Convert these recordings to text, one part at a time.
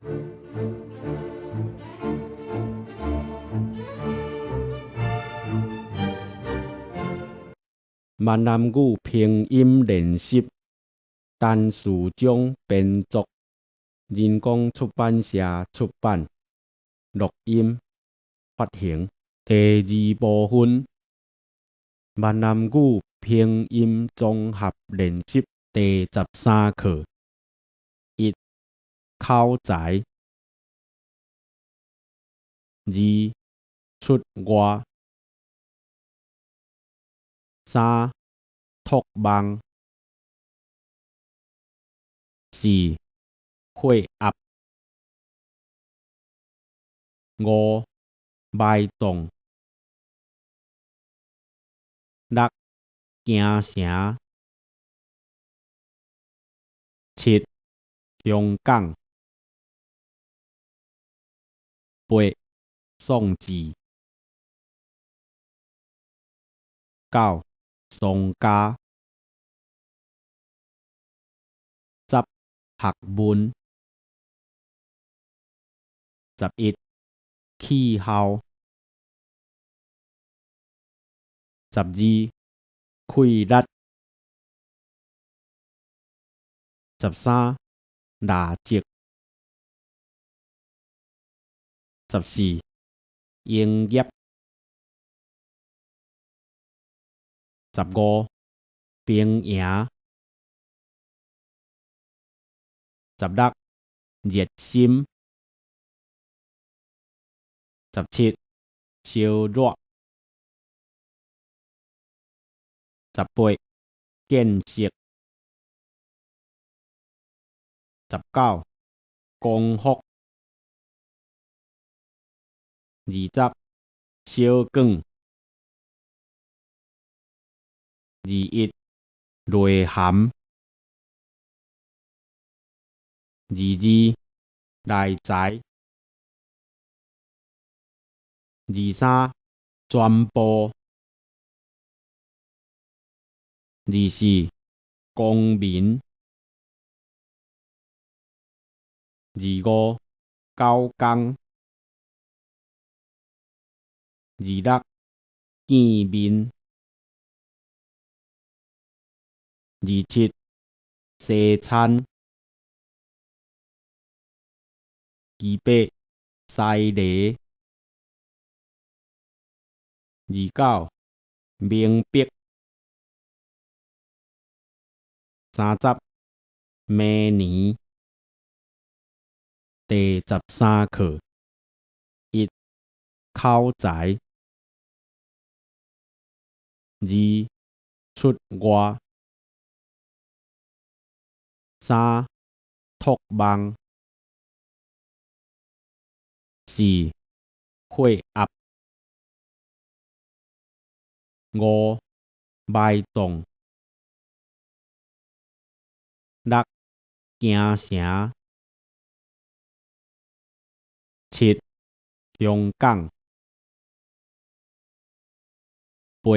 閩南語拼音練習，陳士章編作，人工出版社出版，錄音發行。第二部分，閩南語拼音綜合練習第十三課。一、口才；二、出外；三、托夢；四、血壓；五、埋葬；六、京城；七、香港；八、創治；九、喪家；十、學問；11、氣候；12、氣力；13、蠟燭；14、營業；15、兵營；16、熱心；17、燒熱；18、見識；19、光復；20、小卷；21、內涵；22、內在；23、全部；24、公民；25、九工；26、見面；27、西餐；28、西螺；29、明白；30、明年。第十三課。一、口才；二、出外；三、托夢；四、血壓；五、埋葬；六、京城；七、香港；八、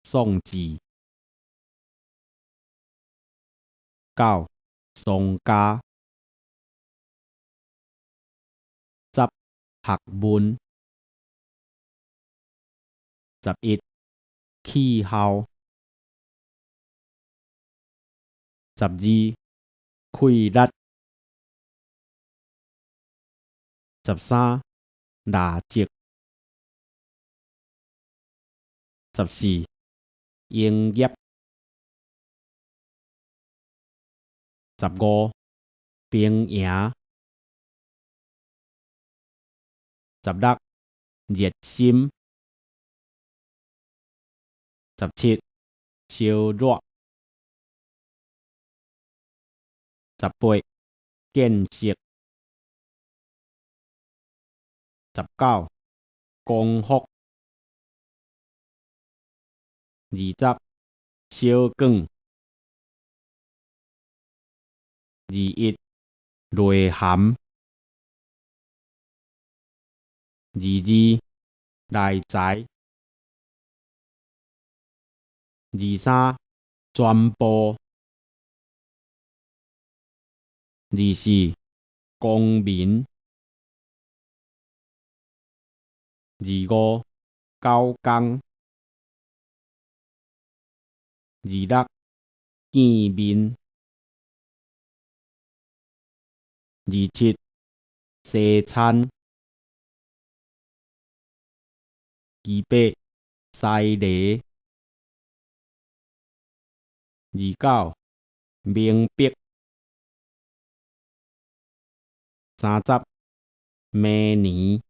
創治；九、喪家；十、學問；11、氣候；12、氣力；13、蠟燭；14、營業；15、兵營；16、熱心；17、燒熱；18、見識；19、光復；20、小卷；21、內涵；22、內在；23、全部；24、公民。25，九工。26，見面。27，西餐。28，西螺。29，明白。30，明年。